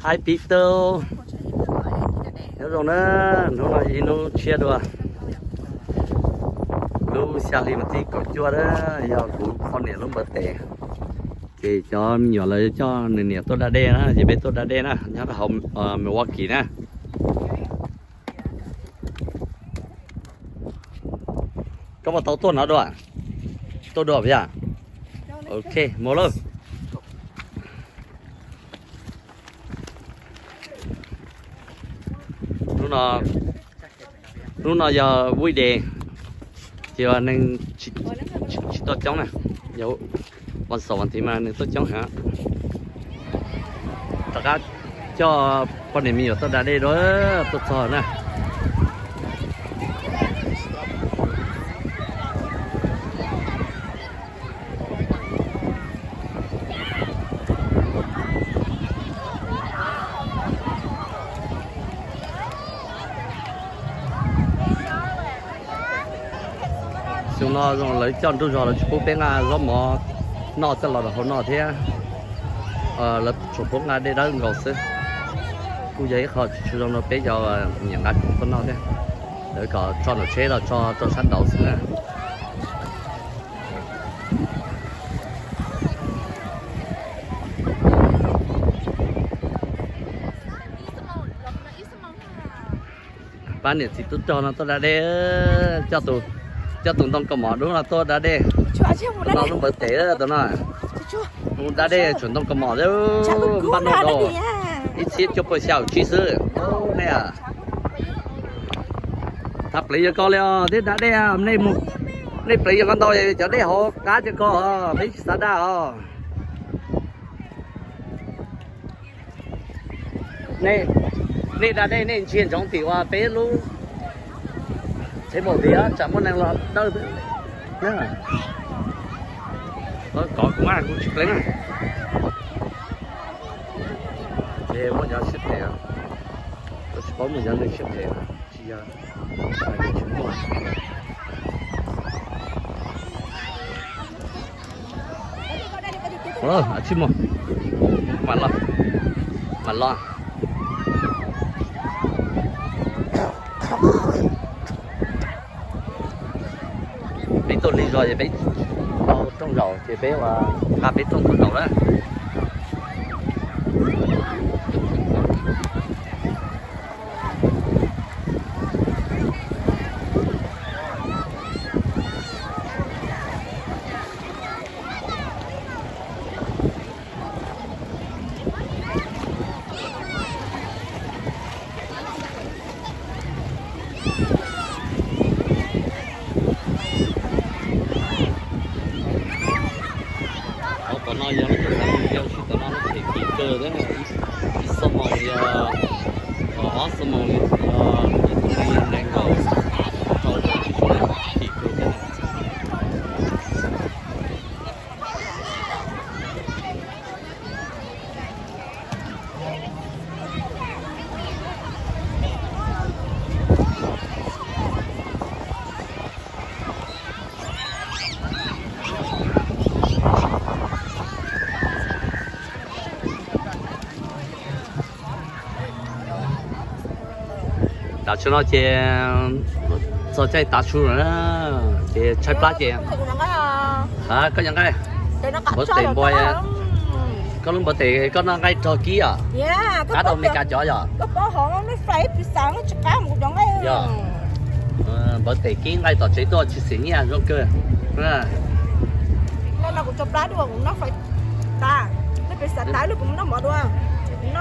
Hi people, nyob zoo na, hnub no ib hnub tshiab dua, lub xya hli mas thib kaum cuaj na, yog kuv poj niam lub birthday, ces cov me nyuam lawv coj nws niam tuaj da dej na, ces peb tuaj da dej na, nyob rau hauv Milwaukee na. Koj puas tau tuaj no dua? Tuaj dua puas yog? Ok, mus lauj. Hnub no, hnub no yog weekday, ces neeg tsis tuaj coob na, yog vas xaum vas thiv mas neeg tuaj coob heev. Rov qab coj poj niam me nyuam tuaj da dej dua, tuaj txog na. Xyoo no zoo lawv coj nruj zog lawv tsis pub peb nqa zaub mov noj coj los rau hauv no thiab. Lawv tsuas pub nqa dej dawb nkaus xwb. Kuj yog ib qho tsis tshua zoo rau peb cov nyiam nqa khoom tuaj noj thiab. Lawv kom tso nram tsheb los tso rau sab nraud xwb na. Pab niam txiv tub rog no tuaj da dej, coj tus ntoo kaus mom dub no tuaj da dej. Tus no lub npawv tes, tus no mus da dej tshuav ntoo kaus mom xwb, npaj noj rau ib txhiab cuaj puas xya caum tsib xwb. Nej thab pleev yuav koj li os, twb da dej, nej pleev yuav koj ntau, cov dej hauv qab tiag koj, peb tsis xav da os. Nej da dej nej ntsia ntsoov tim uas peb lub tsheb maum tid tsam muaj neeg los dawj. Kov kuv mas kuv tsis pleev. Ces muaj cov siab phem, kuv tsis paub muaj cov neeg siab phem tsis yog. Tsis muaj, mam los. Peb tuaj lig zog ces peb tau rooj zaum ces peb ua nqa peb rooj tuaj zaum na. Qhov tom no yog lub tuam txhab mus yau tsis tom no lub them kim kawg thiab, ib xuab moos yog, ob xuab moos yog ib tug neeg yog nees nkaum rau caum tsib xuab moos, kim kawg thiab. Tam sim no ces txog caij tav su lawm na, ces tshaib plab ces, koj cov nqaij, npawv tes npua, koj lub npawv tes koj noj nqaij rog kib os, qab rau Amelikas cov yom. Yog, npawv tes kib nqaij tom tsev tuaj tsis xiam nyiaj zoo kawg.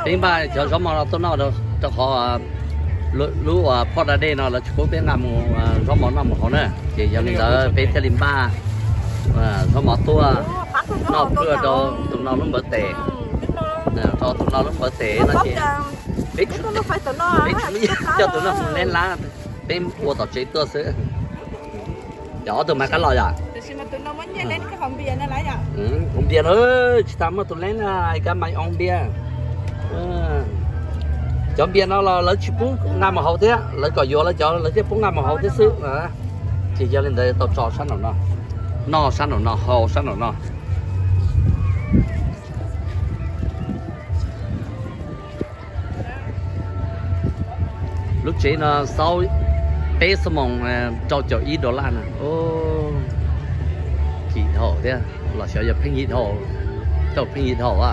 Peb npaj cov zaub mov no tuaj noj rau qhov lub uas phoj da dej no lawv tsis pub peb nqa mus zaub mov noj mus hauv na, ces yog li ntawd peb thiaj li npaj zaub mov tuaj noj pwj rau tus no lub npawv tes. Rau tus no lub npawv tes no ces peb, peb tsis muaj nyiaj coj tus no mus leb lab, peb ua tom tsev tuaj xwb. Yog ob tug mas qab los yom? Ua npias na, tsis tas muaj tus leb na, I got my own beer. Cov npias no los lawv tsis pub nqa mus hauv thiab, lawv kom yuav lawv cov lawv thiaj pub nqa mus hauv thiab xwb. Ces yog li ntawd tau tso sab nraum no, noj sab nraum no, haus sab nraum no. Lub tsev no xaub peb xuab moos rau caum ib dollar na. Kim dhau thiab los xyov yog pheej yig dhau, tau pheej yig dhau a.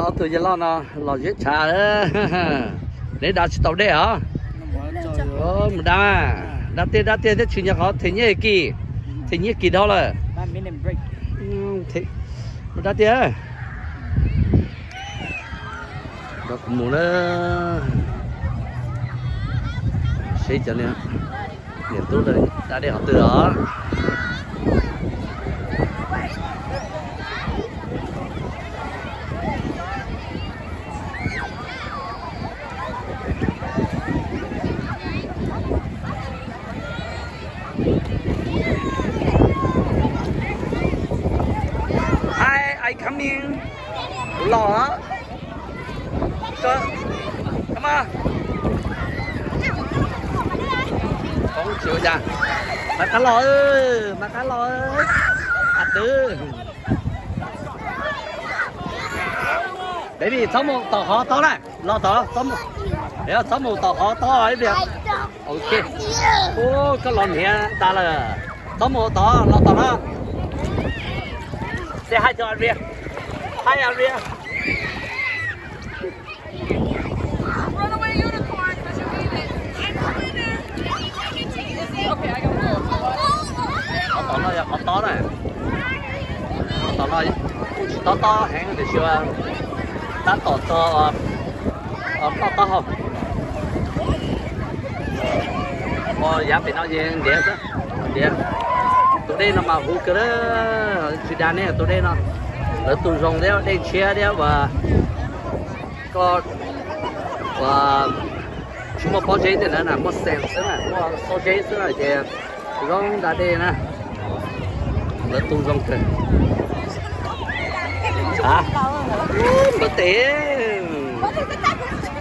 Ob tug yawg loj no los zeb tshav. Neb da tsis tau dej os? Mus da, da tiag da tiag thiab tshwm nyuag qhov them nyiaj kis, them nyiaj kis dhau lawm. Mus da tiag. Kuv mus na. Seb cov niam tub da dej qhov twg os. Hi, I coming. Kuv los. Come on. Poob tsis ua cas. Maiv Qab los, Maiv Qab los. Qab twb. Baby, txhob mus tom qhov tob na, los tom, txhob mus, txhob mus tom qhov tob ib pliag. Ok. Ub, koj los hniav tas lawm. Txhob mus tom, los tom no. Say hi to Aria. Hi Aria. Qhov tom no yog qhov tob na. Qhov tom no kuj tsis tob tob heev tiam sis tab tom txog ploj taub hau. Yav pem no ces ntiav xwb, ntiav. Tus dej no mas huv kawg, tsis dag nej tus dej no. Lawv tu zoo thiab dej ntshiab thiab uas koj uas tsis muaj pob zeb tej ntawd na, muaj xees xwb na, muaj pob zeb xwb na ces zoo da dej na. Lawv tu zoo kawg. Npawv Tes,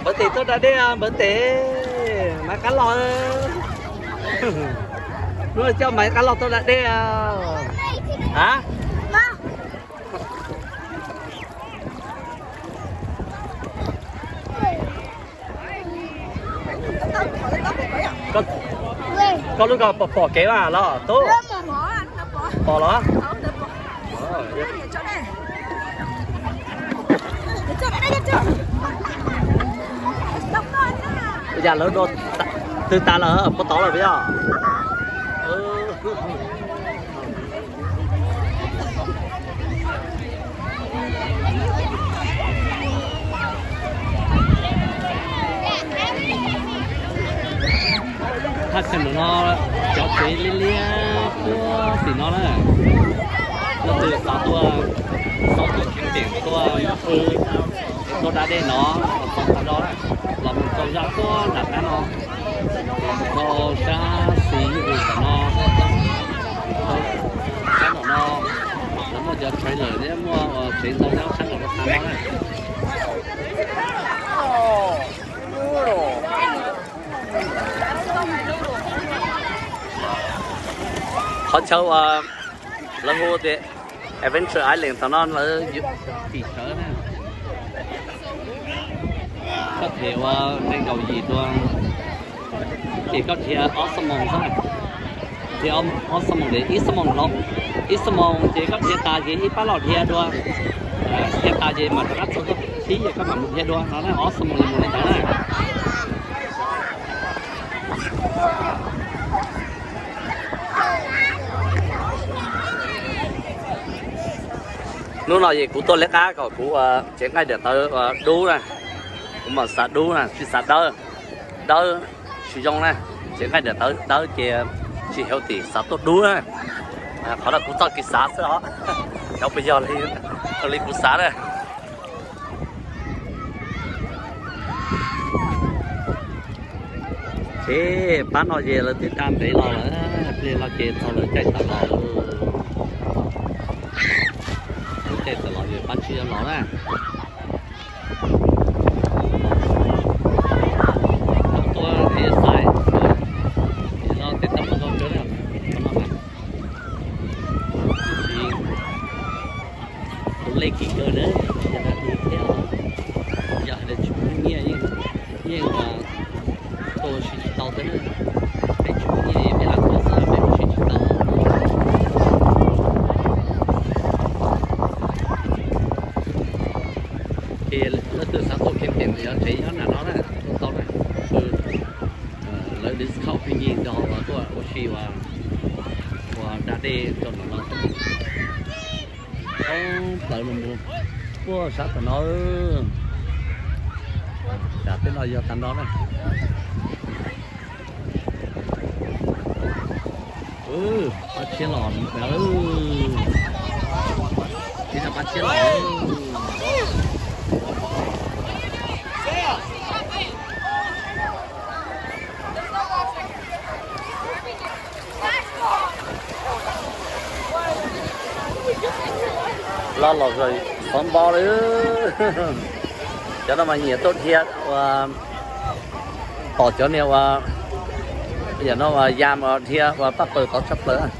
Npawv Tes tuaj da dej, Npawv Tes, Maiv Qab los. Hnub no coj Maiv Qab los tuaj da dej. A, koj lub ko pom, pom kev mas los tub? Pom los? Ua cas lawv dua twg tas lawm, puas tod lawm puas yog? Thaj chaw ntawm no cov tsev liab liab puag tim no na. Leej twg xav tuaj, xav tuaj cheem ceem tuaj, tuaj da dej no, xav tag nrho na, los mus rau zaj tuaj nram qab no, rau sab xis zus tom no, rau sab tom no, lawv muaj cov trailer thiab muaj tsev ntau nyob sab nraum no na. Qhov chaw uas lawv hu tias Adventure Island tom no lawv yuav tim sawv na. Koj them ua nees nkaum yim dua, ces koj dhia ob xuab moos xwb. Dhia ob xuab moos, ib xuab moos hloov, ib xuab moos ces koj dhia tas ces ib pab los dhia dua. Dhia tas ces mam rov qab txog toj thib ces koj mam mus dhia dua no na, ob xuab moos ces mus li ntawd na. Hnub no ces kuv tuaj liab qab kom kuv tsev nqaij daim tawv dub na. Kuv mam xav dub na, tsis xav dawb, dawb tsis zoo na. Tsev nqaij daim tawv dawb ces tsis healthy, xav tuaj dub na. Qhov no kuv txoj kev xav xwb os, xyov puas yog li kuv xav na. Ces pab no ces lawv twb da ntev los lawm, pliag no ces txog lawv caij tawm los. Lawv caij tawm los ces pab tsis los na. Tuaj es xais, es no tej tau mus tau cawv na, qhov no na. Tab sis kuv Lej kim kawg na, yog hais tias thiab, yog hais tias tsis muaj nyiaj yeej, yeej ua si tsis tau thiab na. Peb tsis muaj nyiaj peb lam tuaj xwb peb ua si tsis tau. Ces leej twg xav tuaj kiag pem mas yog tsev nyob nram no na, tuaj tau na. Lawv discount pheej yig nrog tuaj ua si ua, ua da dej rau nram no. Ob plawv no mus puag sab tom no. Cas tej no yog tag nrho na. Pab tshiab los, tsis tau pab tshiab los. Los los xov npo li. Cov no mas nyiam tuaj dhia ua, tom cov niag ua, yam no ua yam ua dhia ua paj paws tod tshaj plaws.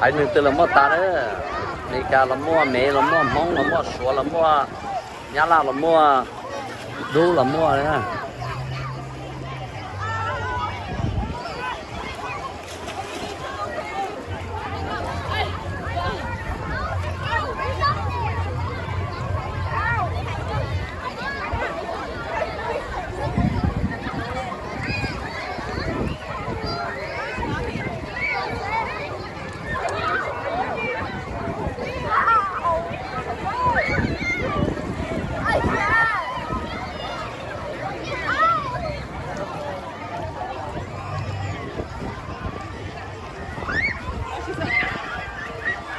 Haiv neeg twg los muaj tas na. Meskas los muaj, Mev los muaj, Hmoob los muaj, Suav los muaj, Nyab Laj los muaj, Dub los muaj.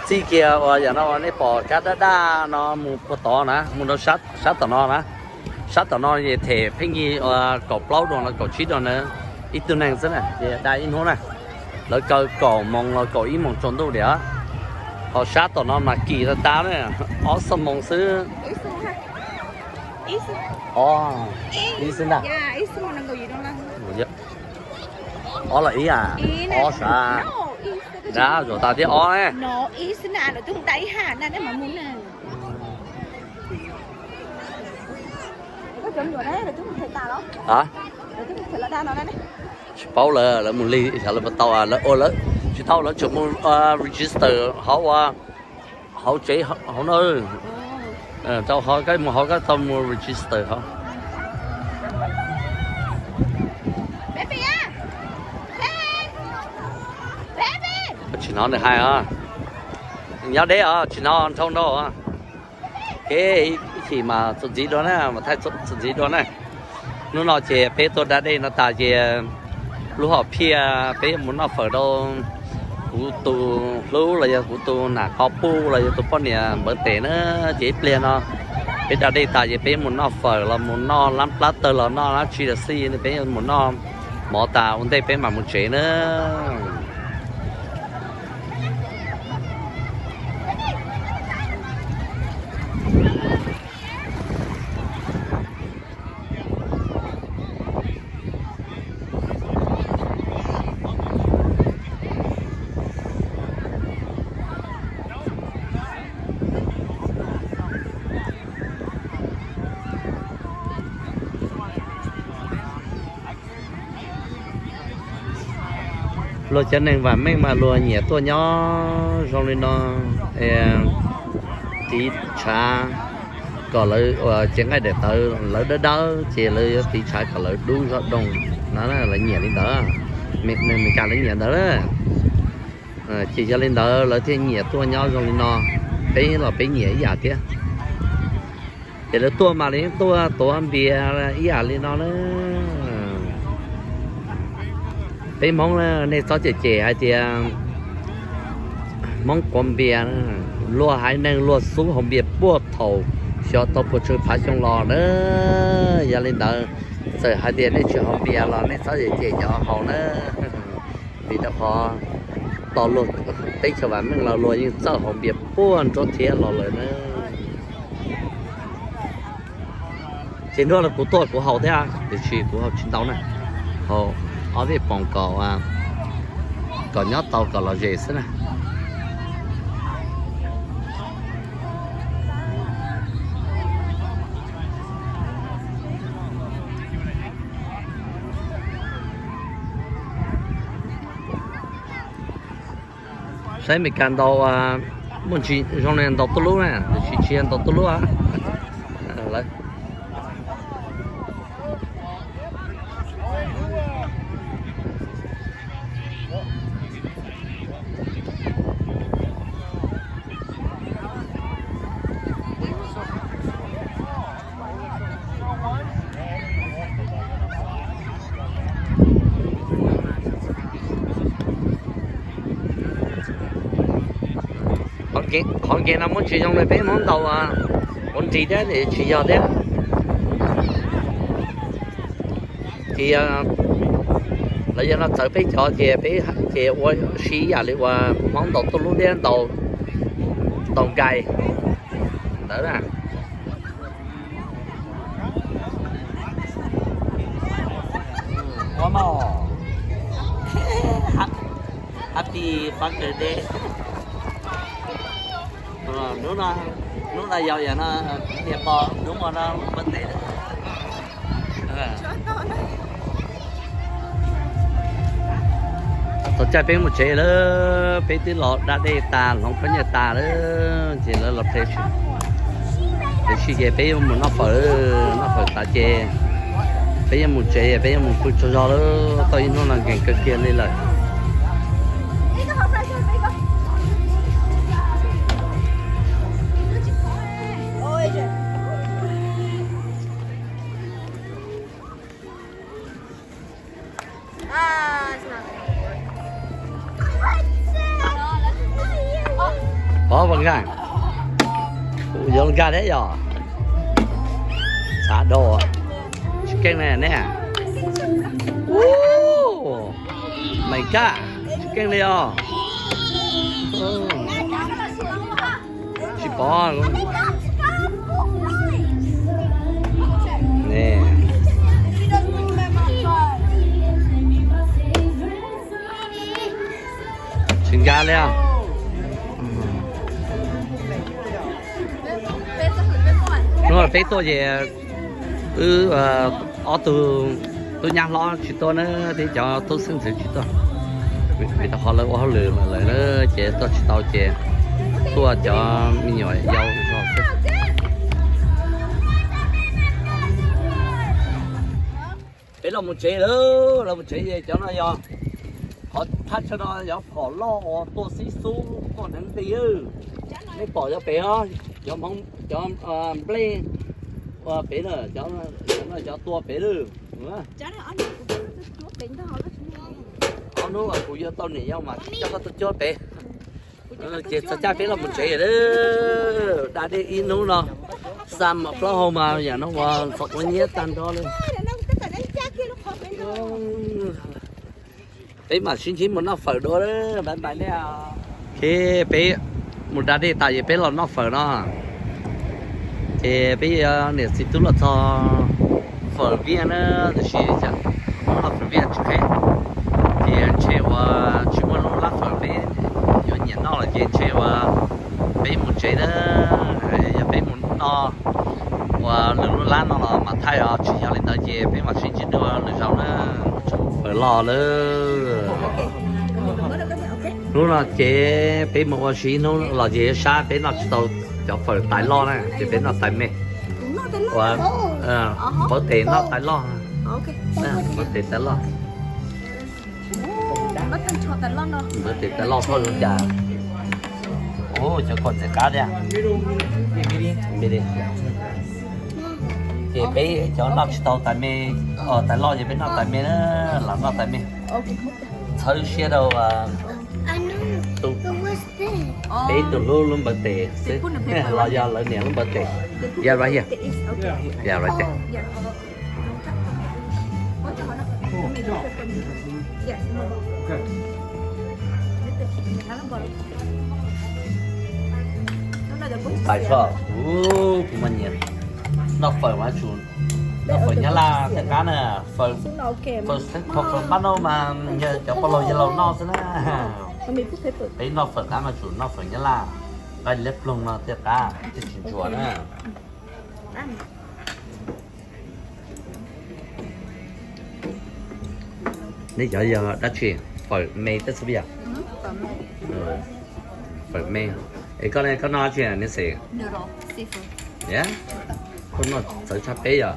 Txij kiag uas yam no uas nej pom kab daj daj no mus puag tod na, mus rau sab tom no na. Sab tom no es them pheej yig kaum plaub dua los kaum tsib dua na, ib tug neeg xwb na, ces da ib hnub na. Lawv kaw kaum moos los kaum ib moos tsaus ntuj tiag. Ho sab tom no mas kim tas tas na, ob xuab moos xwb. Ib xwb ntag. Ob los ib a? Ob sav. Dab zuam tas thiab ob. Tsis paub lawm, lawv mus lig xyov lawv puas tau, lawv ua lawv tsis tau, lawv tseem mus register hauv ua, hauv tsev hauv no. Tau hov koj mus hauv koj tau mus register hauv. Tsis hnov nws hais os. Nyob deb os, tsis hnov nrhau nrau os. Kev ib chim mas txuas ntxiv dua na, mas thaij txuas ntxiv dua na. Hnub no ces peb tuaj da dej no tas ces lub hom phiaj peb yuav mus noj fawm rau kuv tus hlub los yog kuv tus nam qhov puj los yog tus poj niam npawv tes na. Ces ib pliag no peb da dej tas ces peb yuav mus noj fawm los mus noj lab plab tawg los noj dab tsi los xij, peb yuav mus noj mov tas ua ntej peb mam mus tsev na. Luag cov neeg vam meej mas luag nyiam tuaj nyob zoo li no, tiv tshav kom lawv ua cev nqaij daim tawv lawv dawb dawb ces lawv yuav tiv tshav kom lawv dub zog doo no, lawv nyiam li ntawd. Neeg Meskas lawv nyiam ntawd. Ces yog li ntawd lawv thiaj nyiam tuaj nyob zoo li no. Peb los peb nyiam ib yam thiab. Ces lawv tuaj mas lawv yeej tuaj tuav npias ib yam li no na. Peb Hmoob na, nej txhob cem cem hais tias Hmoob quav npias, luag haiv neeg luag xub haus npias puag thaum xyov tau puas tsawg phav xyoo los na. Yog li ntawd, txawm hais tias nej tsis haus npias los nej txhob cem cem cov haus na. Vim rau qhov tau luag teb chaws vam meej los luag yeej txawj haus npias puag nruab thiab los lawm na. Ces nruab no kuv tuaj kuv haus thiab, tiam sis kuv haus tsis ntau na, haus ob vij poom kom, kom nyob tau kom lom zem xwb na. Saib Meskas ntaus, muaj ntsis zoo li ntaus tuj lub na, tiam sis tsis yog ntaus tuj lub. Qhov nkev no muab tsis zoo li peb Hmoob ntaus ua nrig thiab tsis yog thiab. Ces lawv yog no txawv peb cov ces peb ces ua si ib yam li uas Hmoob ntaus tuj lub thiab ntaus nkais ntawd na. Happy Father's Day. Hnub no yog yam no niam pog hnub no ua tes. Txog caij peb mus tsev lawm, peb twb los da dej tas hloov khaub ncaws tas lawm ces lawv los ple si. Tiam sis ces peb yuav mus noj fawm, noj fawm tas ces peb yuav mus tsev, peb yuav mus pw tsaug zog lawm, tau ib hnub no nkees kawg kiag li lawm. Pov vas nkaj, yog nkaj thiab yog xav do tsis keej li ne. Mes kaj tsis keej li os. Tsis pov. Tsis nkag li os. Hnub no peb tuaj ces wb ob tug tub nyab hlob tsis tuaj na, thiab cov tub xeeb ntxwv tsis tuaj, vim rau qhov lawv ua hauj lwm lawm na, ces tuaj tsis tau ces tuaj cov me nyuam yaus zog xwb. Peb los mus tsev lawm, los mus tsev es cov no yog qhov thaj chaw no yog phom loj uas tuaj xib xub tuaj neev nti. Nej pom cov pem os, cov Hmoob cov nplej ua pem na, cov no cov tua pem lawm. Ob hnub kuv yuav tau niam yau mas coj koj tuaj cuab pem. Ces txog caij peb los mus tsev lawm, da dej ib hnub no, xa mas plaub hau mas yam no uas txom ua nyiab tag nrho li. Peb mam sib ntsib mus noj fawm dua, bye bye nej. Ok, peb mus da dej tas ces peb los noj fawm no. Ces peb niam txiv twb los txog Fawm Viaj na, tiam sis noj Fawm Viaj tsis qheb, ces ntshe uas tsis muaj lub lab fawm peb yuav nyiam noj lawm ces ntshe uas peb mus tsev na. Yog peb mus noj uas lwm lub lab no los mas thaij os, tsis yog li ntawd ces peb mam sib ntsib dua lwm zaus na. Fawm loj lawm. Hnub no ces peb mus ua si hnub los ces sab peb noj tsis tau cov fawm tais loj na, ces peb noj tais me. Ua, pauv tes noj tais loj. Pauv tes tais loj. Pauv tes tais loj thoj zoo cas. Ua cov kom ntxim qab thiab. Me li. Peb cov noj tsis tau tais me, tais loj ces peb noj tais me na, los noj tais me. Txhawb siab rau tus, peb tus hlub lub npawg tes xwb, los yog lawv niam lub npawg tes. Yeah, right here. Yeah, right there. Tais soj, kuv mas nyiam noj fawm mas tsum noj fawm Nyab Laj thiaj qab na. Fawm, fawm Xeev Khuam, fawm Npab Nauj mas yog cov pog laug yawg laus noj xwb na. Peb noj fawm qab mas tsum noj fawm Nyab Laj, nqaij liab ploog no thiaj qab thiaj tsis ntsuav na. Nej cov yog dab tsi? Fawm me tej xwb yog? Fawm me. Es koj ne, koj noj dab tsi ne xes? Koj noj txawv tshaj peb yog?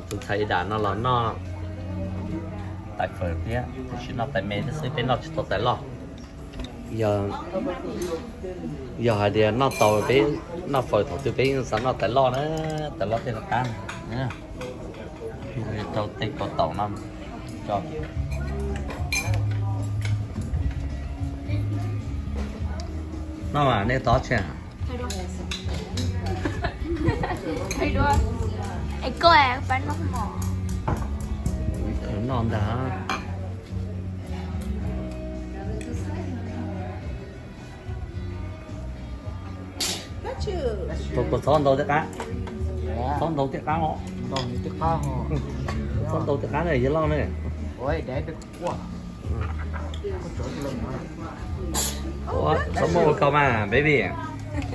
Tus ntxhais Ib Dam no los noj tais fawm thiab, tab sis noj tais me thiab xwb, peb noj tsis tau tais loj. Yog, yog hais tias noj tau peb noj fawm thaum twg peb yeej xav noj tais loj na, tais loj tej no qab. Rau tej kaus taum no tso. Noj mas nej tov tsi. Es koj pab noj mov. Noj ntag. Txhob ntau thiab qab. Txhob ntau thiab qab os. Txhob ntau thiab qab na yawg loj ne. Txhob muab ua koj mas baby.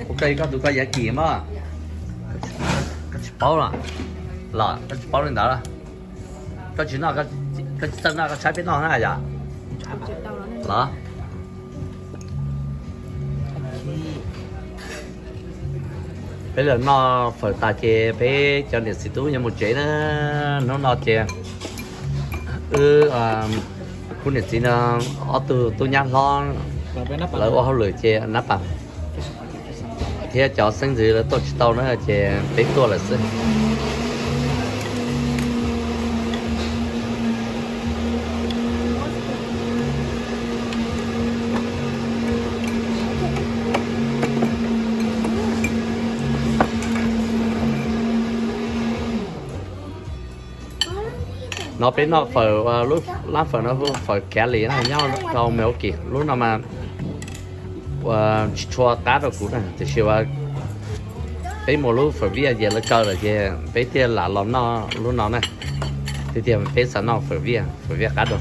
Ua koj koj tus koj yav kis mas. Koj tsis paub los, los koj tsis paub li ntawd. Koj tsis noj, koj tsis txawj noj koj tshaib peb noj na yom. Los peb los noj fawm tas ces peb cov niam txiv tub yuav mus tsev na. Hnub no ces wb khub niam txiv no ob tug tub nyab hlob lawv ua hauj lwm ces nab pas thiab cov xeeb ntxwv lawv tuaj tsis tau na ces peb tuaj lawm xwb. No peb noj fawm, lub lab fawm no hu fawm Kav Lis na, nyob rau Milwaukee. Lub no mas ua tsis tshua qab rau kuv na, tiam sis ua peb mus lub fawm Viaj ces lawv kaw lawm ces peb thiaj lam los noj lub no na. Tiag tiag peb xav noj fawm Viaj, fawm Viaj qab dua.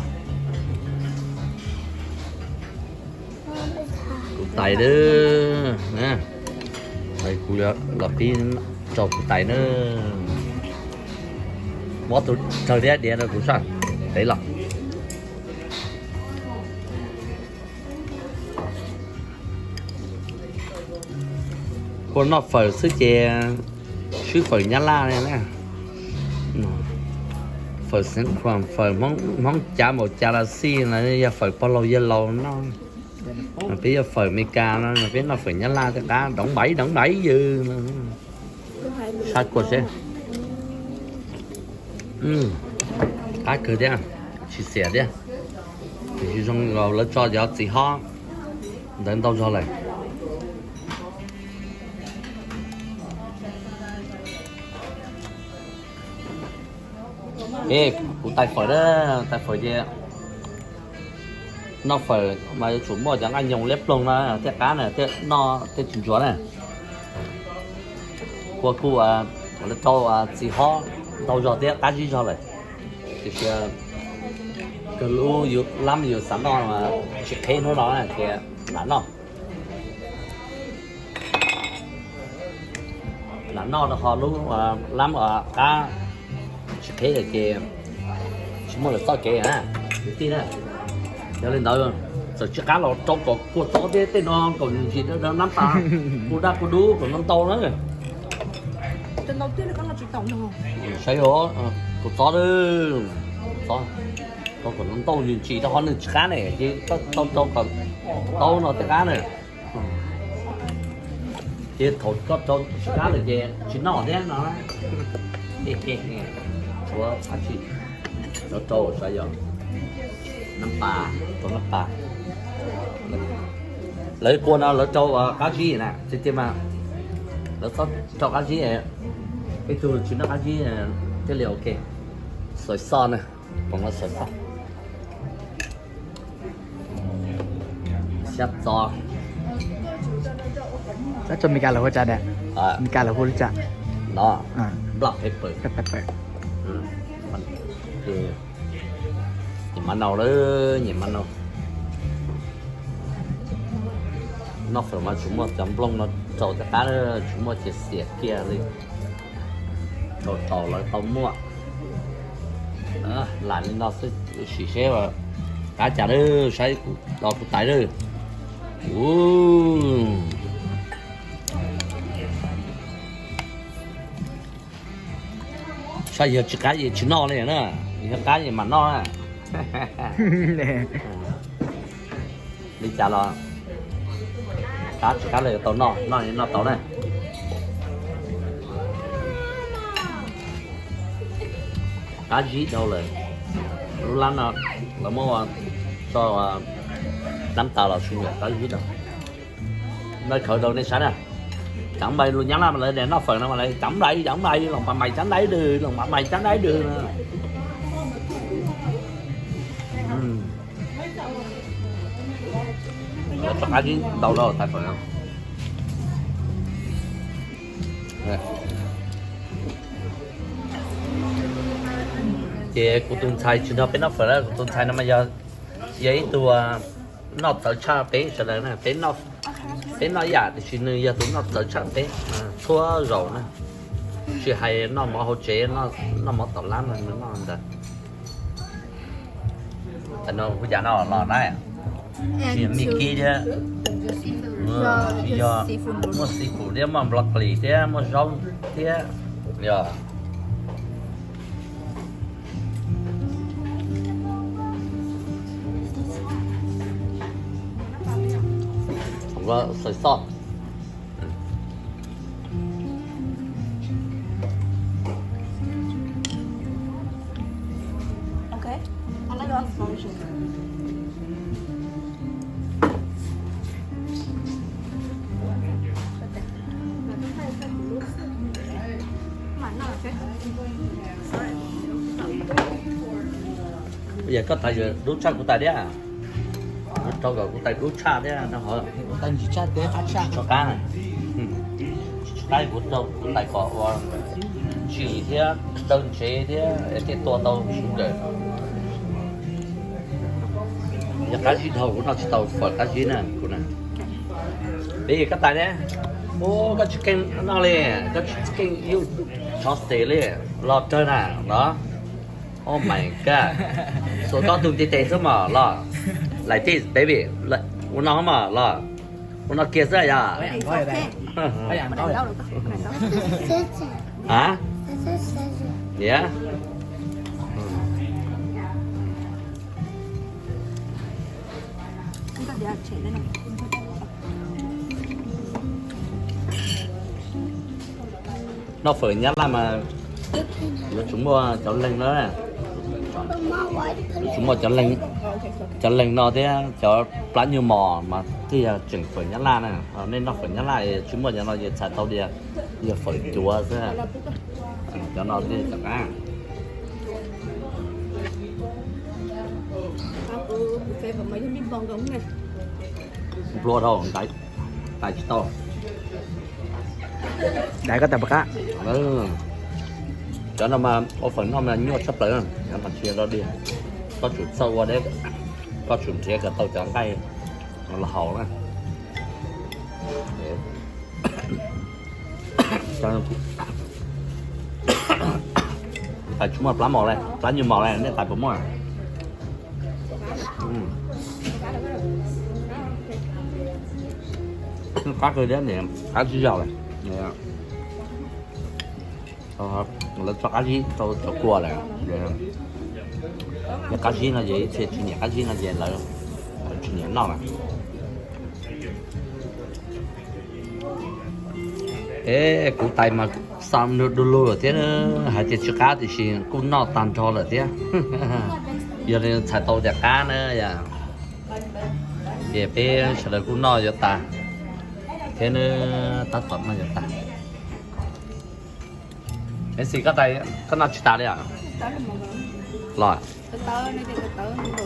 Kuv tais na, kuv los pib tso kuv tais na. Muab tus raws diab diav rau kuv soj, tev los. Ua noj fawm xwb ces swb fawm Nyab Laj na. Fawm Xeev Khuam, fawm Hmoob Cav Maum Cav Las Xij no yog fawm pog laus yawg laus noj. Peb yog fawm Amelikas no, peb noj fawm Nyab Laj thiaj qab, doov npaiv doov npaiv yws. Sab kua seb. Qab kawg thiab, tsis xiam thiab. Tiam sis zoo lawv tso cov txiv hob ntawd ntau zog lawm. Es kuv tais fawm na, tais fawm ces noj fawm mas yuav tsum muaj cov nqaij nyoos liab ploog no thiaj qab na, thiaj noj thiaj tsis ntsuav na. Kua kuj rau txiv hob ntau zog thiab qab zib zog lawm. Tiam sis kawg lub lab yus xav noj tsis qheb hnub no ces lam noj. Lam noj rau qhov lub lab qab tsis qheb lawm ces tsis muaj lawm txoj kev na, kwv tij na. Yog li ntawd txawm tsis qab los rau kom kua txob thiab tej no kom ntsim nab pas, kua daj kua dub kom ntau ntau na. Saib os, kua txob, txob, rau kom ntau ntsim rau qhov nws tsis qab ne ces tau rau kom tau no thiaj qab na. Ces thaum koj rau tsis qab lawm ces tsis noj thiab no. Tshuav dab tsi? Lawv rau sav yog nab pas, rau nab pas. Lawv kua no lawv rau qab zib na, tiag tiag mas lawv txhob rau qab zib. Ib tug tsis noj qab zib thiaj li ok. Xaws xoj na, pom no xaws xoj. Xyab txo. Tab tso Mes Kas lawv hu ua cas na? Mes Kas lawv hu li cas? No, black pepper. Black pepper. Nyiam mas nau lawm, nyiam mas nau. Noj fawm mas tsuas muaj cov nplooj no rau cov qab, tsuas muaj ces xiam kiag li. Rau tau lawv tau muaj. Lam li no xwb, sim seb qab cas lawm, saib kuv tais lawm. Saib yog tsis qab es tsis noj li na, yog qab es mam noj na. Li cas los qab tsis qab los yuav tau noj, noj noj tau na. Qab zib dhau lawm. Lub lab no lawv muab ua tso dab tas los su yam qab zib dhau. Nơi khởi đầu nej saib na. Cov npais lus Nyab Laj mas lawv noj fawm no mas lawv cov npais, cov npais, lòng mắm mày chấm đáy đừ, lòng mắm mày chấm đáy đừ. Lawv rov qab zib ntau rau tais fawm no. Ces kuv tus ntxhais tsis nrog peb noj fawm lawm, kuv tus ntxhais no mas yog, yog ib tug noj txawv tshaj peb sawv daws na. Peb noj ib yam tiam sis nws yog tus noj txawv tshaj peb txhua zaus na. Tsis hais noj mov hauv tsev, noj mov tom lab no nws noj ntawd. Hu cas no los na? Tsis yog mij kib thiab, tsis yog, muaj seafood thiab, muaj broccoli thiab, muaj zaub thiab, yog. Xaws xoj. Yog koj tais dub tshaj kuv tais thiab. Rau kom kuv tais dub tshaj thiab no ho. Tais ntsim tshaj thiab qab tshaj. Tso qab. Tso qab kuv rau kuv tais kom ua ntsim thiab daw ntsev thiab thiaj tua tau sugar. Yog qab zib dhau kuv noj tsis tau fawm qab zib na kuv na. Peb koj tais thiab. Ua koj tsis keej noj li, koj tsis keej ib tshov xes li, los rawg na los. Oh my god. Xuas koj tus ntiv tes xwb mas los. Like this baby. Ua no mas los. Ua no kiag xwb yog. A, niam. Noj fawm Nyab Laj mas yuav tsum muaj cov leeg na. Yuav tsum muaj cov leeg no thiab cov plab nyuag mos mas thiaj yog tseem fawm Nyab Laj na. Nej noj fawm Nyab Laj tsis muaj cov no ces txhais tau tias yog fawm cuav xwb. Cov no thiaj txawm qab. Nplua dhau ntaiv, tais tsis tau. Dais koj tais puas qab? Cov no mas ua fawm noj mas nyuaj tshaj plaws, cov no tsis yog dog dig. Koj tsum txawj ua deb, koj tsum nrhiav kom tau cov nqaij los haus na. Tais tsis muaj plab mos li, plab nyuag mos li, nej tais puas muaj? Qab kawg thiab, qab zib zaug lawm. Lawv tso qab zib rau cov kua lawm. Yog qab zib no ces ib txhia tsis nyiam qab zib no ces lawv tsis nyiam noj lawm. Kuv tais mas xam du lug lawm thiab, hais tias tsis qab tiam sis kuj noj tag nrho lawm thiab. Yog li txhais tau tias qab na yom, ces peb sawv daws kuj noj yuav tas thiab na, tab tom noj yuav tas. Ej, xis, koj noj tsis tas li os? Los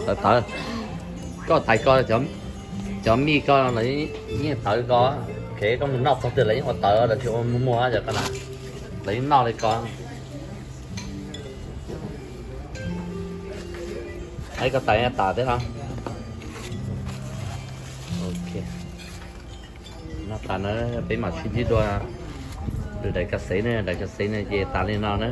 tawv tawv. Koj tais ko, cov mij ko lawv yeej tawv ko. Kev koj mus noj txog twg lawv yeej ua tawv, lawv tsis ua muag muag yog ko na, lawv yeej noj li ko. Ib, koj tais tas thiab no. Ok, noj tas na, peb mam sib ntsib dua lwm daim ka xev ne, daim ka xev ne ces tas li no na.